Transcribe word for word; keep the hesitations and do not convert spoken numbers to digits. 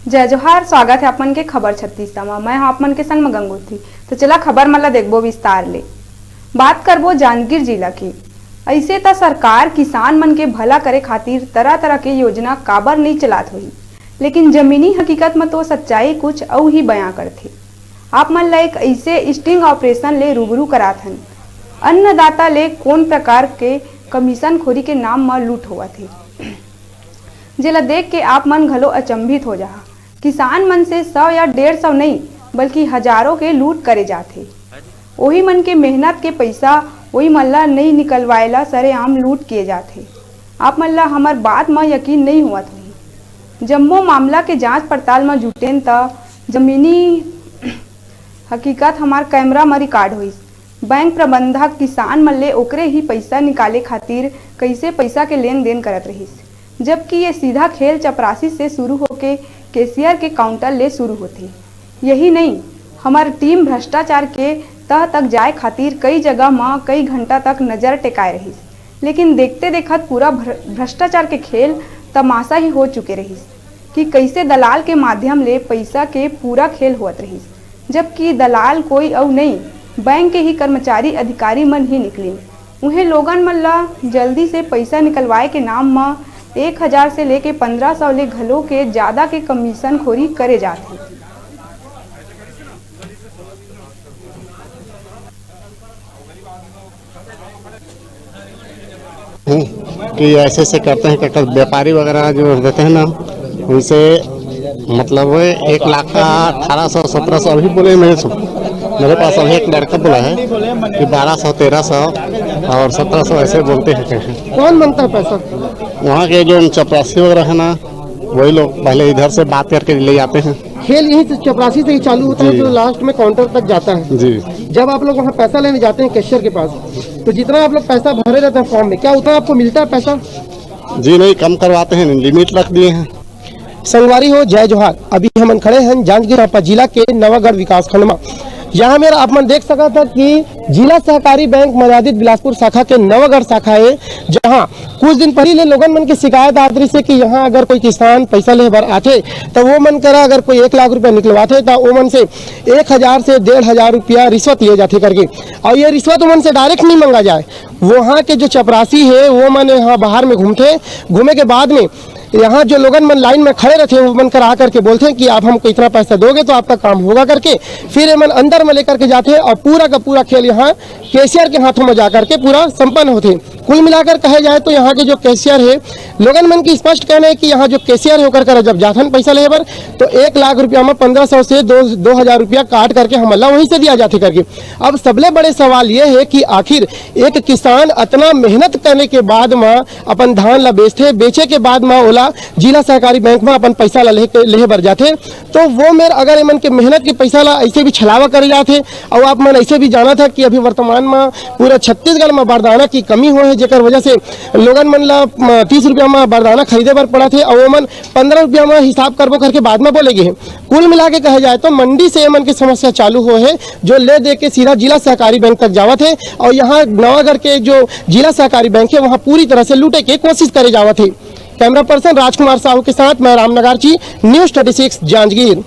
जय जोहार, स्वागत हे आप मन के खबर छत्तीस म। मैं हूं आप मन के संग म गंगोत्री। तो चला खबर मन ला देखबो विस्तार ले। बात करबो जांजगीर जिला के। अइसे त सरकार किसान मन के भला करे खातिर तरह-तरह के योजना काबर नइ चलात होही, लेकिन जमीनी हकीकत म तो सच्चाई कुछ अउ ही बयां करथे। आप मन ला एक अइसे sting operation ले रूबरू करात हन। अन्नदाता ले कोन प्रकार के कमीशन खोरी के नाम म लूट होवत हे। जेला देख के आप मन घलो अचंभित हो जाहा। किसान मन से सौ या डेढ़ सौ नहीं, बल्कि हजारों के लूट करे जाथे। ओही मन के मेहनत के पइसा ओही मन ला नइ निकलवाए ला सरेआम लूट किए जाथे। आप मन ला हमर बात म यकीन नइ होवत होही। जम्मो मामला के जांच पड़ताल म जुटेन, त जमीनी हकीकत हमार कैमरा म रिकॉर्ड होइस। बैंक प्रबंधक किसान मन ले ओकरे ही पइसा निकाले खातिर कइसे पइसा के लेन देन करत रहिस, जबकि ये सीधा खेल चपरासी से शुरू होके कैशियर के काउंटर ले शुरू होथे। यही नहीं, हमर टीम भ्रष्टाचार के तह तक जाए खातिर कई जगह म कई घंटा तक नजर टेकाए रहिस, लेकिन देखते देखत पूरा भ्र-, भ्रष्टाचार के खेल तमाशा ही हो चुके रहिस कि कइसे दलाल के माध्यम ले पइसा के पूरा खेल होवत रहिस, जबकि दलाल कोई अउ नहीं, बैंक के ही कर्मचारी अधिकारी मन ही निकलिन। उहें लोगन मन ला जल्दी से पइसा निकलवाए के नाम म एक हजार से लेके पन्द्रह सौ ले घलो के जादा के कमीशन खोरी करे जात हे। कि ऐसे ऐसे करते हैं, करते व्यापारी वगैरह जो रहते हैं ना, उनसे मतलब एक लाख का अठारह सौ, सत्रह सौ अभी बोले। मेरे मेरे पास अभी एक लड़का बोला है कि बारह सौ, तेरह सौ और सत्रह सौ ऐसे बोलते हैं। कौन मांगता है पैसा? वहाँ के जो चपरासी वगैरह है ना, वही लोग पहले इधर से बात करके ले जाते हैं। खेल यहीं से, चपरासी से ही चालू होता है, जी। जो लास्ट में काउंटर तक जाता है। जी। जब आप लोग वहाँ पैसा लेने जाते हैं कैशियर के पास, तो जितना आप लोग पैसा भरे रहते हैं फॉर्म में, क्या उतना आपको मिलता है पैसा? जी नहीं, कम करवाते हैं, लिमिट रख दिए हैं। संगवारी हो, जय जोहार। अभी हमन खड़े हैं जांजगीर चांपा जिला के नवागढ़ विकास खंड में। यहाँ मेर आप मन देख सकत हव कि जिला सहकारी बैंक मर्यादित बिलासपुर शाखा के नवागढ़ शाखा है, जहाँ कुछ दिन पहले लोगन मन के शिकायत आत रहिस हे कि यहाँ अगर कोई किसान पैसा ले बर आथे, तो वो मन करा अगर कोई एक लाख रुपया निकलवाथे, तो वो मन से एक हजार से डेढ़ हजार रुपया रिश्वत लिए जाथे करके। और ये रिश्वत वो मन से डायरेक्ट नहीं मंगा जाए, वहाँ के जो चपरासी है, वो मन यहाँ बाहर में घूमथे, घूमे के बाद में यहाँ जो लोगन मन लाइन में खड़े रहते हैं, वो मन करा करके बोलते हैं कि आप हमको इतना पैसा दोगे तो आपका काम होगा करके। फिर ये मन अंदर में लेकर के जाते हैं और पूरा का पूरा खेल यहाँ कैशियर के हाथों में जा करके पूरा संपन्न होते हैं। कुल मिलाकर कहे जाए तो यहाँ के जो कैशियर है, लोगन मन की स्पष्ट कहना है कि यहाँ जो कैशियर है, ओकर करा जब जाथन पैसा लेहे बर, तो एक लाख रुपया में पन्द्रह सौ से दो दो हजार रुपया काट करके हमला वहीं से दिया जाथे करके। अब सबले बड़े सवाल ये है कि आखिर एक किसान अतना मेहनत करने के बाद में अपन धान ला बेचथे, बेचे के बाद में ओला जिला सहकारी बैंक में अपन पैसा ला लेके लेहे बर जाथे, तो वो मेर अगर एमन के मेहनत के पैसा ला ऐसे भी छलावा करे जाथे, और आप मन ऐसे भी जानत है कि अभी वर्तमान में पूरा छत्तीसगढ़ में बारदाना की कमी हुआ है, जेकर वजह से लोगन मन ला तीस रुपया में बारदाना खरीदे बर पड़ा थे, और ओमन पन्द्रह रुपया में हिसाब करबो करके बाद में बोले गए हैं। कुल मिला के कहे जाए तो मंडी से एमन के समस्या चालू हो है, जो ले दे के सीधा जिला सहकारी बैंक तक जावत है, और यहाँ नवागढ़ के जो जिला सहकारी बैंक है, वहाँ पूरी तरह से लूटे के कोशिश करे जावत है। कैमरा पर्सन राजकुमार साहू के साथ मैं Ram Nagarchi, news thirty six Janjgir.